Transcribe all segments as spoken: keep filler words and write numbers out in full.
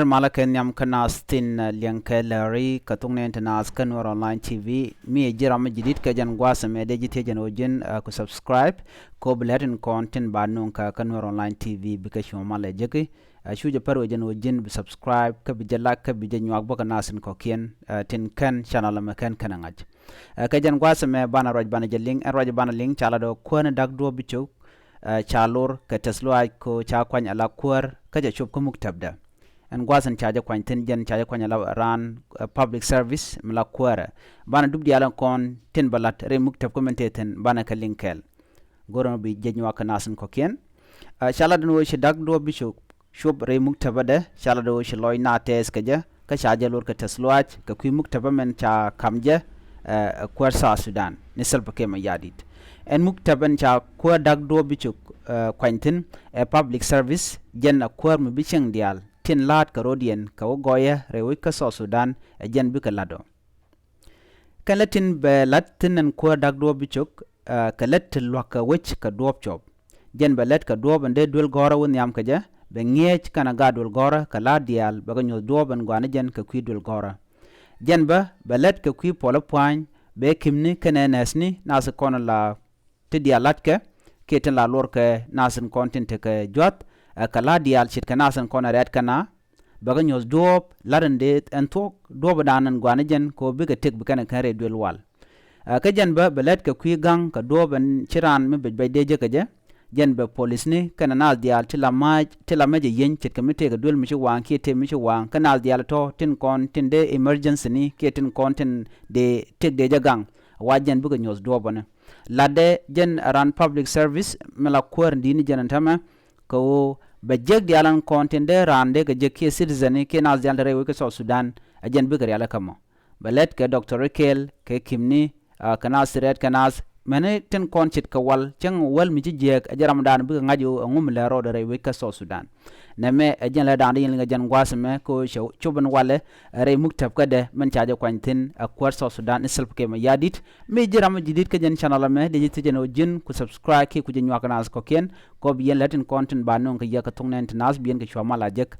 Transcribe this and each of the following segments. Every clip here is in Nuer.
Malä kɛ nhiam kä naath tin liɛŋkɛ lääri kɛ thok nɛɛni ti naath kä Nuɛr Online T V. Mi ɛ ji̱ ram mi ji̱ di̱t kɛ jɛn gua̱a̱th ɛmɛ dee ji̱ thiec ɛn ɣöö ji̱n ku subscribe kɛ ɣöö bi lɛr tin kɔn tin ba nööŋ kä kä Nuɛr Online T V bikɛ cuɔ̱ŋ malɛ jeki. Cu jɛ pär wec ɛn ɣöö ji̱n bi subscribe kä bi jɛ like kä bi jɛ nyuak bä kɛ naath tin kɔ̱kiɛn tin kɛn channel ɛmɛ kɛn kɛn ɛ ŋa̱c. Kɛ jɛn gua̱a̱th ɛmɛ banɛ ruac banɛ jɛ liŋ, ɛn ruac banɛ liŋ ca lat ɣöö kuäär ni da̱k duɔ̱ɔ̱p bi cok ca lor kɛ tɛth lɔaac kɛ ɣöö ca kuany ala kuäär kä cɛ cop kä muktäpdɛ. Ɛn gua̱a̱th in ca jɛ kuany thi̱n jɛn ca jɛ kuany ala raan public service mi la kuäärɛ. Banɛ dup diaal ɛn kɔn tin bɛ la̱t rɛy muktäp kä min tëë thi̱n banɛ kɛ liŋ kɛɛl. Go̱rɛ bi jɛ nyuak kɛ naath in kɔ̱kiɛn. Ca lat ɛn ɣöö ci da̱k duɔ̱ɔ̱p bi cop cop rɛy muktäpädɛ ca lat ɣöö ci lɔc naath tɛɛth kɛ jɛ kä ca jɛ lor kɛ tɛth lɔaac kɛ kui̱ muktäpä min ca ka̱m jɛ kuäär South Sudan ni Salva Kiir Mayardit. Ɛn muktäp ɛn ca kuäär da̱k duɔ̱ɔ̱p bi cok kuany thi̱n ɛ public service, jɛn ɛ kuäär mi bi cieŋ diaal tin la̱a̱t kɛ ro̱diɛn kɛ wä gɔɔyä rɛy wec kä South Sudan ɛ jɛn bikɛ la̱t ɔ. Kɛn lät tin bɛ la̱t thi̱n ɛn kuäär da̱k duɔ̱ɔ̱p bi cok kɛ lät ti lua̱k kɛ wec kɛ duɔ̱ɔ̱p cop. Jɛn bɛ lät kɛ duɔ̱ɔ̱p ɛn dee duël gɔ̱rä wä nhiam kɛ jɛ bɛ ŋi̱eec kɛnɛ gaat duël gɔ̱rä kɛ la̱a̱t diaal bɛ kɛ nyuɔ̱th duɔ̱ɔ̱p ɛn gɔaa ni jɛn kɛ kui̱ duël gɔ̱rä. Jɛn bä bɛ lät kɛ kui̱ puɔlä pua̱a̱ny bɛ kimni kɛnɛ nɛɛthni naath kɔn la ti diaal la̱tkɛ kiɛ tin la luɔrkɛ naath in kɔn tin tekɛ jua̱th kɛ la̱a̱t diaal ce̱tkɛ naath in kɔn rɛɛt kɛn a bɛ kɛ nyuɔ̱th duɔ̱ɔ̱p la̱t in dee ɛn thuɔ̱k duɔ̱ɔ̱p in dan in gɔaa ni jɛn kɛ ɣöö bikɛ tëk bi kɛn kɛn rɛy duël wal. Kä jɛn bä bɛ lät kɛ kui̱ ga̱ŋ kɛ duɔ̱ɔ̱p in ci raan mi bɛc bɛc dee jek kɛ jɛ. Jɛn bɛ polisni kɛnɛ naath diaal ti la mac ti la mec ɛ yieny ce̱tkɛ mi tëëkɛ duël mi ci waaŋ kiɛ tëë mi ci waaŋ kä naath diaal tɔ̱ tin kɔn tin dee emergency ni kiɛ tin kɔn tin dee tëk dee jɛ gaŋ. Wa jɛn bikɛ nyuɔ̱th duɔ̱ɔ̱p ɛnɛ. Latdɛ jɛn ɛ raan public service mi la kuäär in di̱t ni jɛn ɛn täämɛ kɛ ɣöö bɛ jek diaal ɛn kɔn tin dee raan dee kɛ jek kiɛ citizen ni kiɛ naath diaal te rɛy wec kä South Sudan. Ɛ jɛn bikɛ rialikä mɔ bɛ lät kɛ doctor kɛɛl kɛ kimni kɛ naath ti rɛɛt kɛ naath mɛni tin kɔn ce̱tkɛ wal cäŋ wäl mi ci jiääk ɛ jɛ ramdan bikɛ ŋa̱c ɣöö ɛŋu mi lɛ rɔɔdɛ rɛy wec kä South Sudan. Nɛmɛ ɛ jɛn lɛ da̱a̱n dee yɛn liŋ ɛ jɛn gua̱a̱th ɛmɛ kɛ ɣöö cɛ cop ɛn walɛ rɛy muktäp kädɛ min ca jɛ kuany thi̱n ɛ kuäär South Sudan ni Salva Kiir Mayardit. Mi ji̱ ram mi ji̱ di̱t kä jɛn channel ɛmɛ dee ji̱ thiec ɛn ɣöö ji̱n ku subscribe kiɛ ku jɛ nyuak kɛ naath kɔ̱kiɛn kɛ ɣöö bi yɛn lät tin kɔn tin ba nööŋ kɛ yɛ kɛ thok nɛɛni ti naath bi yɛn kɛ cua mal a jek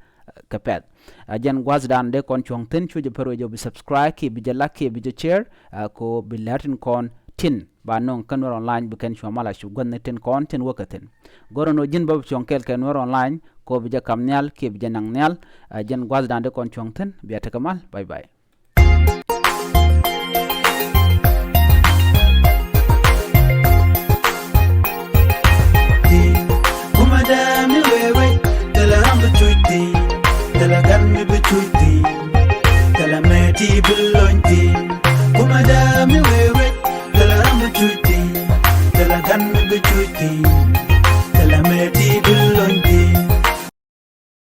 kɛ pɛ̈th. Ɛ jɛn gua̱a̱th da̱a̱n dee kɔn cuɔ̱ŋ thi̱n cu jɛ pär wec ɣöö bi subscribe kiɛ bi jɛ like kiɛ bi jɛ share kɛ ɣöö bi lät tin kɔn tin ba nööŋ kä Nuɛr Online bi kɛn cua mal a cu guäthni tin kɔn tin wäkɛ thi̱n. Go̱rɛ ni ɣöö ji̱n bä bi cuɔ̱ŋ kɛɛl kɛ Nuɛr Online kɛ ɣöö bi jɛ ka̱m nhial kiɛ bi jɛ naŋ nhial. Ɛ jɛn gua̱a̱th da̱a̱n dee kɔn cuɔ̱ŋ thi̱n bia tekɛ mal. Bye bye.